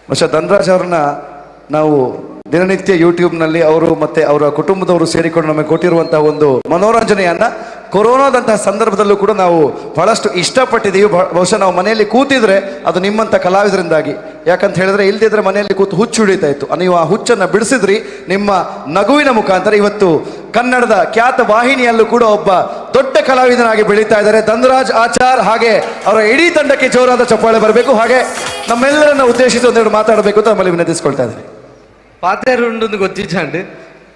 ಬಹುಶಃ ಧನರಾಜ್ ಅವ್ರನ್ನ ನಾವು ದಿನನಿತ್ಯ ಯೂಟ್ಯೂಬ್ನಲ್ಲಿ ಅವರು ಮತ್ತೆ ಅವರ ಕುಟುಂಬದವರು ಸೇರಿಕೊಂಡು ನಮಗೆ ಕೊಟ್ಟಿರುವಂತಹ ಒಂದು ಮನೋರಂಜನೆಯನ್ನ ಕೊರೋನಾದಂತಹ ಸಂದರ್ಭದಲ್ಲೂ ಕೂಡ ನಾವು ಬಹಳಷ್ಟು ಇಷ್ಟಪಟ್ಟಿದ್ದೀವಿ. ಬಹುಶಃ ನಾವು ಮನೆಯಲ್ಲಿ ಕೂತಿದ್ರೆ ಅದು ನಿಮ್ಮಂಥ ಕಲಾವಿದರಿಂದಾಗಿ. ಯಾಕಂತ ಹೇಳಿದ್ರೆ, ಇಲ್ದಿದ್ರೆ ಮನೆಯಲ್ಲಿ ಕೂತು ಹುಚ್ಚು ಹಿಡಿತಾ ಇತ್ತು. ನೀವು ಆ ಹುಚ್ಚನ್ನು ಬಿಡಿಸಿದ್ರಿ ನಿಮ್ಮ ನಗುವಿನ ಮುಖಾಂತರ. ಇವತ್ತು ಕನ್ನಡದ ಖ್ಯಾತ ವಾಹಿನಿಯಲ್ಲೂ ಕೂಡ ಒಬ್ಬ ದೊಡ್ಡ ಕಲಾವಿದನಾಗಿ ಬೆಳೀತಾ ಇದ್ದಾರೆ ಧನರಾಜ್ ಆಚಾರ್. ಹಾಗೆ ಅವರ ಇಡೀ ತಂಡಕ್ಕೆ ಜೋರಾದ ಚಪ್ಪಾಳೆ ಬರಬೇಕು. ಹಾಗೆ ನಮ್ಮೆಲ್ಲರನ್ನ ಉದ್ದೇಶಿಸಿ ಒಂದೆರಡು ಮಾತಾಡಬೇಕು ಅಂತ ನಮ್ಮಲ್ಲಿ ವಿನಂತಿಸ್ಕೊಳ್ತಾ ಇದ್ದೀನಿ. ಪಾತೆರು ಉಂಡೊಂದು ಗೊತ್ತಿಜ್ಜಾಂಡ್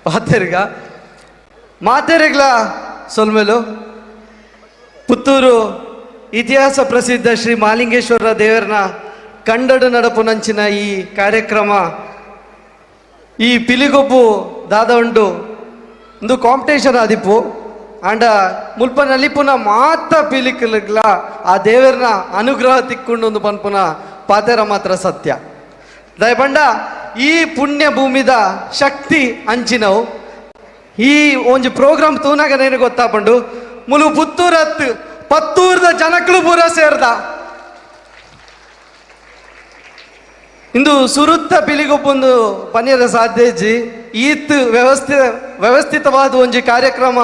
ಪಾತೆರ್ಗ ಮಾತೆರೆಗ್ಲ ಸೊಲ್ಮೆಲು. ಪುತ್ತೂರು ಇತಿಹಾಸ ಪ್ರಸಿದ್ಧ ಶ್ರೀ ಮಾಲಿಂಗೇಶ್ವರ ದೇವರನ ಕಂಡಡು ನಡಪುನಂಚಿನ ಈ ಕಾರ್ಯಕ್ರಮ, ಈ ಪಿಲಿಗೊಬ್ಬು ದಾದ ಉಂಡು, ಒಂದು ಕಾಂಪಿಟೇಷನ್ ಆದಿಪ್ಪು. ಆಂಡ ಮುಲ್ಪ ನಲಿಪುನ ಮಾತ ಪಿಲಿಕ್ಲಗ್ಲ ಆ ದೇವರನ ಅನುಗ್ರಹ ತಿಕ್ಕೊಂಡು ಒಂದು ಪನ್ಪುನ ಪಾತೆರ ಮಾತ್ರ ಸತ್ಯ. ದಯಪಂಡ ಈ ಪುಣ್ಯ ಭೂಮಿದ ಶಕ್ತಿ ಅಂಚಿನವು. ಈ ಒಂಜಿ ಪ್ರೋಗ್ರಾಮ್ ತೂನಾಗ ನೇನು ಗೊತ್ತಾಪಂಡು, ಮುಲು ಪುತ್ತೂರತ್, ಪತ್ತೂರ್ದ ಜನಕ್ಲು ಪೂರ ಸೇರ್ದ. ಇಂದು ಸುರುತ್ತ ಪಿಲಿಗೊಬ್ಬೊಂದು ಪನಿಯರ ಸಾಧ್ಯ ಇಜ್ಜಿ. ಈತ್ ವ್ಯವಸ್ಥೆ ವ್ಯವಸ್ಥಿತವಾದ ಒಂಜಿ ಕಾರ್ಯಕ್ರಮ,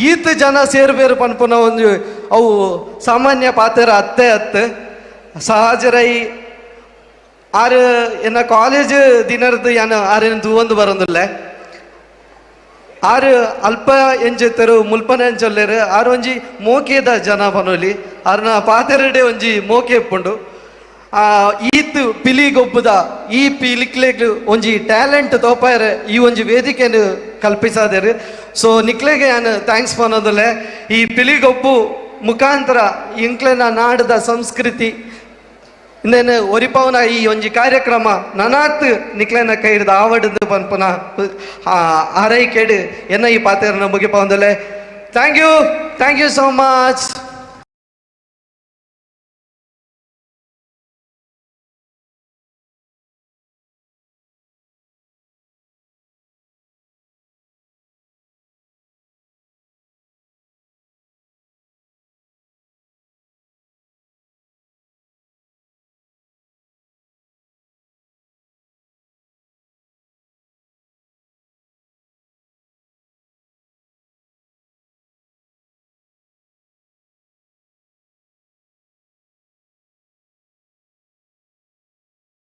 ಈತ್ ಜನ ಸೇರ್ಬೇರು ಪನ್ಪುನ ಒಂಜಿ ಅವು ಸಾಮಾನ್ಯ ಪಾತೆರ ಅತ್ತೆ ಅತ್ತೆ. ಸಹಜರೈ ಆರು ಎನ್ನ ಕಾಲೇಜ್ ದಿನರ್ದು ಯಾನ್ ಆರೇನು ತೂವೊಂದು ಬರೋದಿಲ್ಲ. ಆರು ಅಲ್ಪ ಎಂಚೆತ್ತರು, ಮುಲ್ಪನ ಎಂಚೊಲ್ಲೆರು. ಆರು ಒಂಜಿ ಮೋಕೆದ ಜನ ಪನೊಲಿ. ಆರ್ನ ಪಾತೆರಡೆ ಒಂಜಿ ಮೋಕೆ ಇಪ್ಪುಂಡು. ಆ ಈತ್ ಪಿಲಿಗೊಬ್ಬುದ ಈ ಪಿಲಿಕ್ಲೆಗ್ ಒಂಜಿ ಟ್ಯಾಲೆಂಟ್ ತೋಪಾಯರೆ ಈ ಒಂಜಿ ವೇದಿಕೆಯನ್ನು ಕಲ್ಪಿಸಾದೆರು. ಸೊ ನಿಕ್ಲೆಗೆ ಯಾನ್ thanks ಪನೊಂದುಲ್ಲೆ. ಈ ಪಿಲಿಗೊಬ್ಬು ಮುಖಾಂತರ ಇಂಕ್ಲೆನ ನಾಡದ ಸಂಸ್ಕೃತಿ ಇಂದೇನು ಒರಿಪವನ ಈ ಒಂಜಿ ಕಾರ್ಯಕ್ರಮ ನನಾತ್ ನಿಕ್ಲೆನ ಕೈಡ್ದ ಆವಡ್ದು ಪನ್ಪುನ ಆರೈಕೆಡ್ ಎನ್ನ ಈ ಪಾತೆರನ ಮುಗಿಪವಂದುಲ್ಲೆ. Thank you, thank you so much.